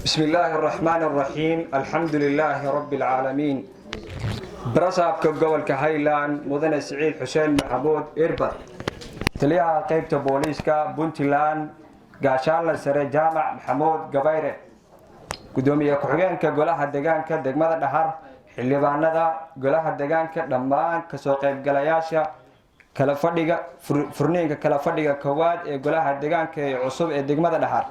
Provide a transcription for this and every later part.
بسم الله الرحمن الرحيم، الحمد لله رب العالمين. Barasaabka gobolka Highland, Mudane Siciid Xuseen Maxamuud Irbad, taliyaha qeybta booliiska Puntland, Gaashaanle Sare Jaamac Maxamuud Gabayre, gudoomiye ku-xigeenka golaha degaanka degmada Dhahar, xildhibaanada golaha degaanka, dhammaan kasoo qaybgalayaasha kala fadhiga furniinka kala fadhiga koowaad ee golaha degaanka ee cusub ee degmada Dhahar,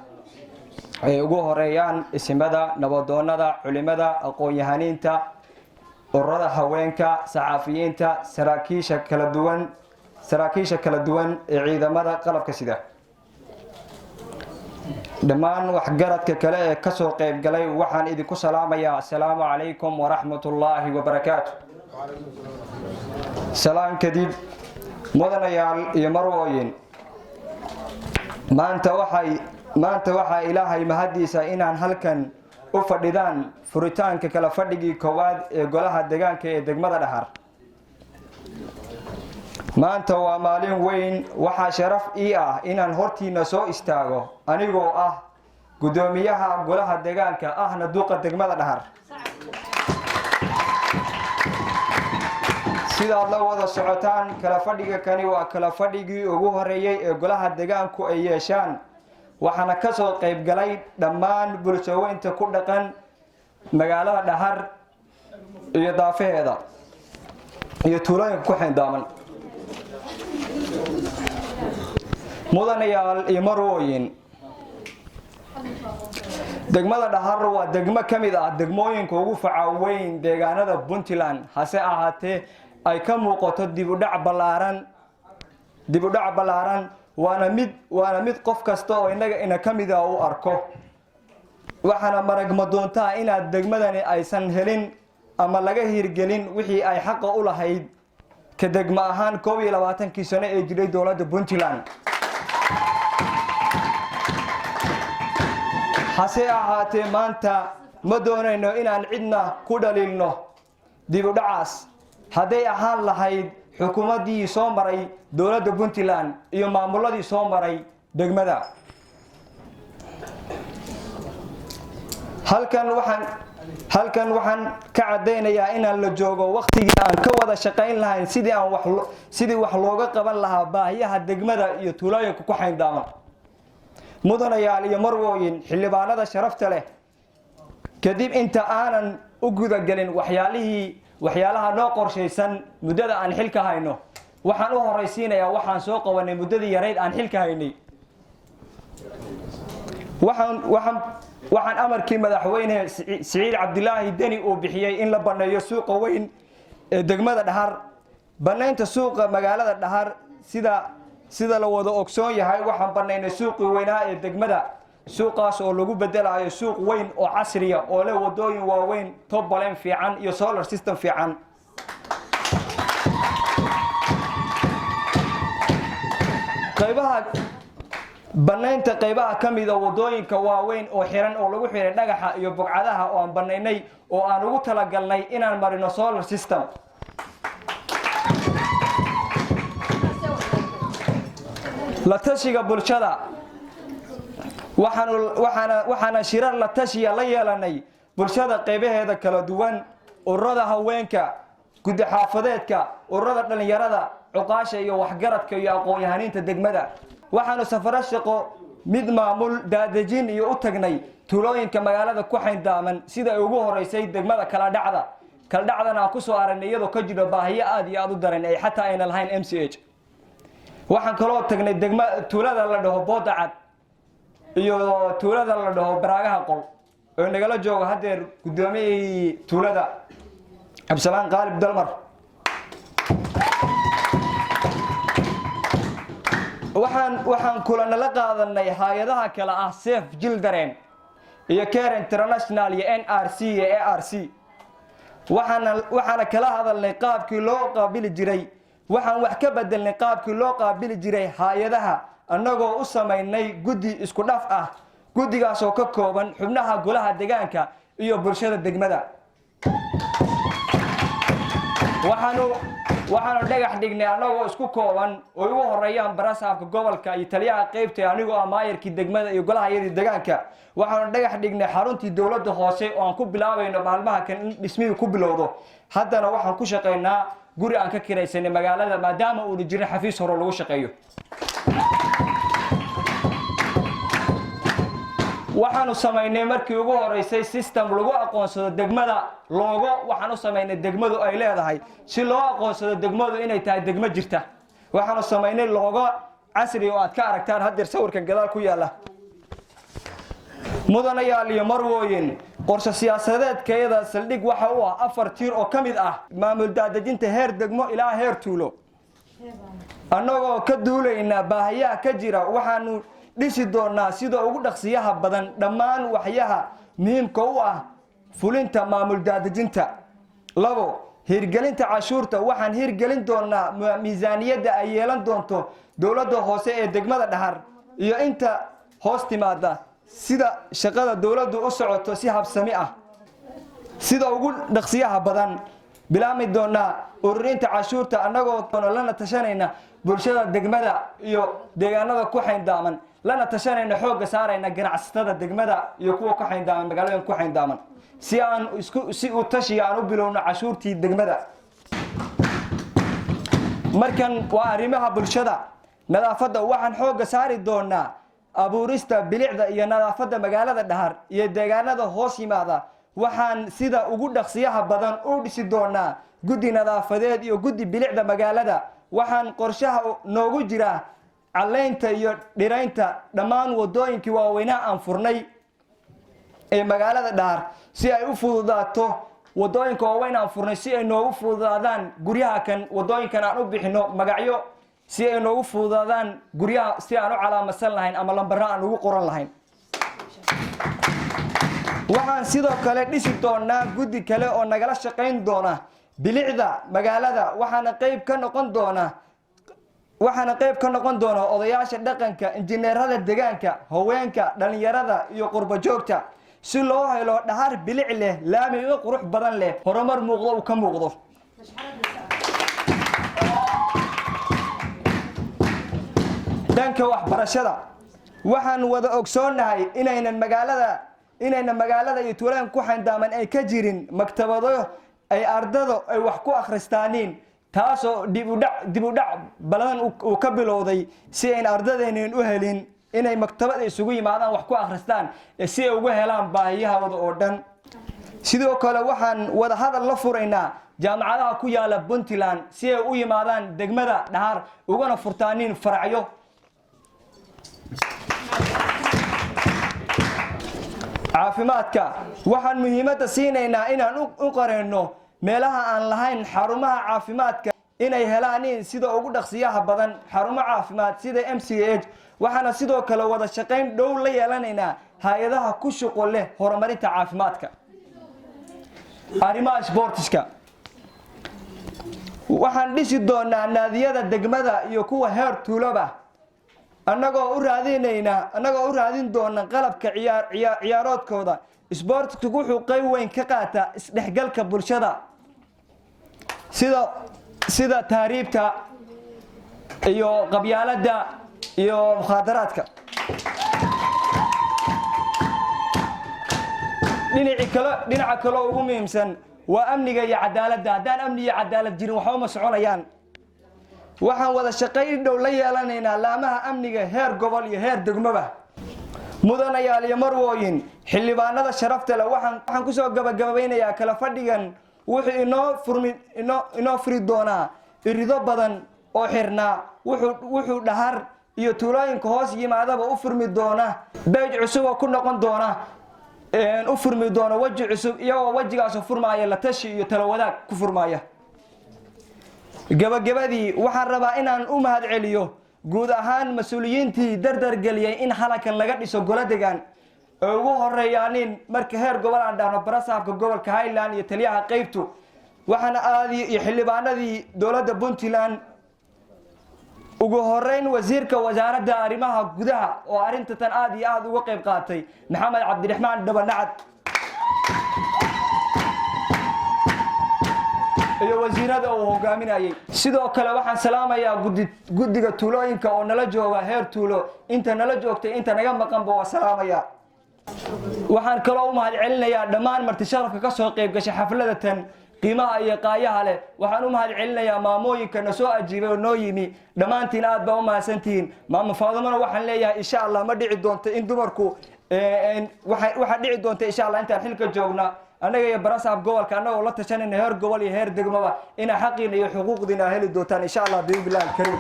ay ugu horeeyaan isimada, nabadoonada, culimada, aqoon-yahaniinta, ururada haweenka, saxaafiyiinta, saraakiisha kala duwan ee ciidamada qalabka sida, dhammaan waxgaradka kale ee kasoo qaybgalay, waxaan idinku salaamayaa: asalaamu calaykum waraxmatullaahi wabarakaatu. Salaan kadib, mudanayaal iyo marwooyin, maanta waxaa Ilaahay mahaddiisa inaan halkan u fadhidaan furitaanka kala fadhigii koowaad ee golaha degaanka ee degmada Dhahar. Maanta waa maalin weyn. Waxaa sharaf ii ah inaan hortiina soo istaago anigoo ah guddoomiyaha golaha degaanka, ahna duqa degmada Dhahar. Sidaad la wada socotaan, kala fadhiga kani waa kala fadhigii ugu horeeyey ee golaha degaanku ay yeeshaan, waxaana ka soo qayb galay dhammaan bulshaweynta ku dhaqan magaalada Dhahar iyo daafaheeda iyo tuulooyinka ku xeendaaman. Mudanayaal iyo marwooyin, degmada Dhahar waa degmo ka mid ah degmooyinka ugu faca weyn deegaanada Puntland, hase ahaatee ay ka muuqato dibudhac ballaaran, waana mid qof kasta oo innaga ina ka mida u arko. Waxaana maragma doontaa inaad degmadani aysan helin ama laga hirgelin wixii ay xaqa u lahayd ka degmo ahaan 21-kii sano ee jiray dowladda Puntland. Hase ahaatee, maanta ma doonayno inaan cidna ku dhaliilno dib u dhacaas, hadday ahaan lahayd xukuumaddii soo maray dowladda Puntland iyo maamuladii soo maray degmada. Halkan waxaan ka caddaynayaa inaan la joogo waktigii aan ka wada shaqayn lahayn sidii wax looga qaban lahaa baahiyaha degmada iyo tuulooyinka ku xayndaaman. Mudanayaal iyo marwooyin, xildhibaanada sharafta leh, kadib inta aanan u gudagelin waxyaalaha noo qorshaysan muddada aan xilka hayno, waxaan u horaysiinayaa waxaan soo qabanay muddadii yarayd aan xilka haynay. Waxaan amarkii Madaxweyne Siciid Cabdilaahi Deni uu bixiyey in la banneeyo suuqa weyn ee degmada Dhahar. Bannaynta suuqa magaalada Dhahar: sida la wada ogsoon yahay, waxaan bannaynay suuqii weynaa ee degmada, suuqaas oo lagu bedelayo suuq weyn oo casriya oo leh wadooyin waaweyn, tobalen fiican iyo solar system fiican. Qaybaha bannaynta qaybaha ka mida wadooyinka waaweyn oo xiran oo lagu xiray dhagaxa iyo bugcadaha oo aan bannaynay oo aan ugu talagalnay inaan marino solar system. La tashiga bulshada: waxaana shirar la tashiya la yeelanay bulshada qaybaheeda kala duwan, ururada haweenka, guddi xaafadeedka, ururada dhallinyarada, cuqaasha iyo waxgaradka iyo aqoon-yahaniinta degmada. Waxaanu safaro shaqo, mid maamul daadejin iyo u tagnay tuulooyinka magaalada ku xayndaaman, sida ay ugu horeysay degmada Kala Dhacda. Kala Dhacdana aan kusoo aragnay iyadoo ka jiro baahiyo aada iyo aada u daran, ay xataa ayna lahayn MCH. Waxaan kaloo tagnay degma tuulada la dhaho Boodacad iyo tuulada la dhaho Baraagaha Qol, oo nagala joogo haddeer guddoomiyihii tuulada, Cabdisalaan Qaalib Dalmar. Waxaan kulana la qaadanay hay-adaha kale ah Save Children iyo Care International iyo NRC iyo ARC. Waxaana kala hadalnay qaabkii loo qaabili jiray, waxaan wax ka bedelnay qaabkii loo qaabili jiray hay-adaha, annagoo u samaynay guddi isku dhaf ah, guddigaasoo ka kooban xubnaha golaha degaanka iyo bulshada degmada. Waxaanu Waxaanu dhagax dhignay annagoo isku kooban oo ugu horeeyaan barasaabka gobolka iyo taliyaha qaybta, anigoo ah maayarkii degmada iyo golaha iyadii degaanka. Waxaanu dhagax dhignay xaruntii dowladda hoose oo aan ku bilaabayno maalmaha kan in dhismihii ku bilowdo. Haddana waxaan ku shaqaynaa guri aan ka kiraysanay magaalada, maadaama uuna jirin xafiis hore lagu shaqeeyo. Waxaanu samaynay markii ugu horeysay system lagu aqoonsado degmada, loogo waxaan u samaynay degmadu ay leedahay, si loo aqoonsado degmadu inay tahay degmo jirta. Waxaanu samaynay loogo casri oo aad ka aragtaan haddeer sawirkan gadaal ku yaalla. Mudanayaal iyo marwooyin, qorshe siyaasadeedkayada saldhig waxa u ah 4 tiir oo ka mid ah maamul daadejinta heer degmo ilaa heer tuulo. Annagoo ka duulaynaa baahiyaha ka jira, waxaanu dhisi doonaa sida ugu dhaqsiyaha badan dhammaan waxyaha muhiimka u ah fulinta maamul daadejinta. 2, hirgelinta cashuurta. Waxaan hirgelin doonaa miisaaniyadda ay yeelan doonto dowladda hoose ee degmada Dhahar iyo inta hoos timaada, sida shaqada dowladdu u socoto si habsami ah. Sida ugu dhaqsiyaha badan bilaami doonaa ururinta cashuurta, annagoo lana tashanayna bulshada degmada iyo deegaanada ku xayndaaman, lana tashanayna, xoogga saarayna ganacsatada degmada iyo kuwa ku xayndaaman magaalooyinka ku xayndaaman, si aan isku si u tashiga aan u bilowno cashuurtii degmada. Markan waa arrimaha bulshada. Nadaafadda. Waxaan xoogga saari doonaa abuurista bilicda iyo nadaafadda magaalada Dhahar iyo deegaanada hoos yimaada. Waxaan sida ugu dhaqsiyaha badan u dhisi doonaa guddi nadaafadeed iyo guddi bilicda magaalada. Waxaan qorshaha noogu jira caleynta iyo dhiraynta dhammaan wadooyinkii waaweynaa aan furnay ee magaalada Dhahar, si ay u fududaato wadooyinka waaweyn aan furnay, si ay noogu fududaadaan guryaha kan wadooyinkan aan u bixino magacyo, si ay noogu fududaadaan guryaha si aan u calaamadsan lahayn ama lambaro aan ugu qoran lahayn. Waxaan sidoo kale dhisi doonaa guddi kale oo nagala shaqayn doona bilicda magaalada. Waxaana qayb ka noqon doona odayaasha dhaqanka, injineerada deegaanka, haweenka, dhalinyarada iyo qurbo joogta, si loo helo Dhahar bilic leh, laami iyo qurux badan leh, horumar muuqdo uu ka muuqdo. Dhanka waxbarashada, waxaan wada ogsoonnahay inayna magaalada iyo tuulooyinka ku xayndaaman ay ka jirin maktabado ay ardada ay wax ku akhristaaniin, taasoo dib u dhac badan uu ka bilowday, si ayn ardadeenin u helin inay maktabad isugu yimaadaan wax ku akhristaan, si ay ugu helaan baahiyahooda oo dhan. Sidoo kale waxaan wada hadal la furaynaa jaamacadaha ku yaala Puntland, si ay u yimaadaan degmada Dhahar ugana furtaaniin faracyo. Caafimaadka, waxaan muhiimadda siinaynaa inaan u qareenno meelaha aan lahayn xarumaha caafimaadka inay helaan in sida ugu dhaqsiyaha badan xarumo caafimaad sida MCH. Waxaana sidoo kale wada shaqayn dhow la yeelanaynaa hay-adaha ku shuqul leh horumarinta caafimaadka. Arrimaha isboortiska, waxaan dhisi doonaa naadiyada degmada iyo kuwa heer tuuloba, annagoo u raadin doona qalabka ciyaaroodkooda. Isboortigu wuxuu qayb weyn ka qaataa isdhexgalka bulshada, sida tahriibta iyo qabyaaladda iyo mukhaadaraadka. Dhinaca kale ugu muhiimsan waa amniga iyo cadaaladda. Haddaan amni iyo cadaalad jirin, waxba ma soconayaan. Waxaan wada shaqayn dhow la yeelanaynaa laamaha amniga heer gobol iyo heer degmoba. Mudanayaal iyo marwooyin, xildhibaanada sharafta leh, waxaan kusoo gabagabaynayaa kala fadhigan wuxuu inoo furi doonaa irido badan oo xirnaa. Wuxuu Dhahar iyo tuulooyinka hoos yimaadaba u furmi doona beej cusub oo ku noqon doona, u furmi doona weji cusub, iyagoo wejigaasoo furmaaya la tashi iyo talo wadaag ku furmaaya. Gabagabadii, waxaan rabaa inaan u mahadceliyo guud ahaan mas-uuliyiintii dardar geliyey in halkan laga dhiso golo degaan, oo ugu horeeyaanin marka heer gobol aan dhahno barasaabka gobolka Highland iyo taliyaha qaybtu, waxaana aadi iyo xildhibaanadii dowladda Puntland, ugu horeyn wasiirka wasaaradda arrimaha gudaha oo arrinta tan aad iyo aad uga qayb qaatay, Maxamed Cabdiraxmaan Dhabanacad. Iyo wasiirada uu hogaaminayay. Sidoo kale waxaan salaamayaa guddiga tuulooyinka oo nala jooga, heer tuulo inta nala joogtay, inta naga maqanba waa salaamaya. Waxaan kaloo u mahad celinayaa dhammaan marti sharafka ka soo qayb gashay xafladatan qiimaha iyo qaayaha leh. Waxaan u mahad celinayaa maamooyinka na soo ajiibay oo noo yimi. Dhammaantiin aad baa u mahadsantihiin. Maamo Faadumona waxaan leeyahay, insha Allah ma dhici doonto in dumarku, waxaa dhici doonta insha Allah intaan xilka joogna, annaga iyo barasaab gobolka, annagoo la tashanayna heer gobol iyo heer degmaba, inaa xaqiina iyo xuquuqdiina heli doontaan insha Allah biidnillahi alkariim.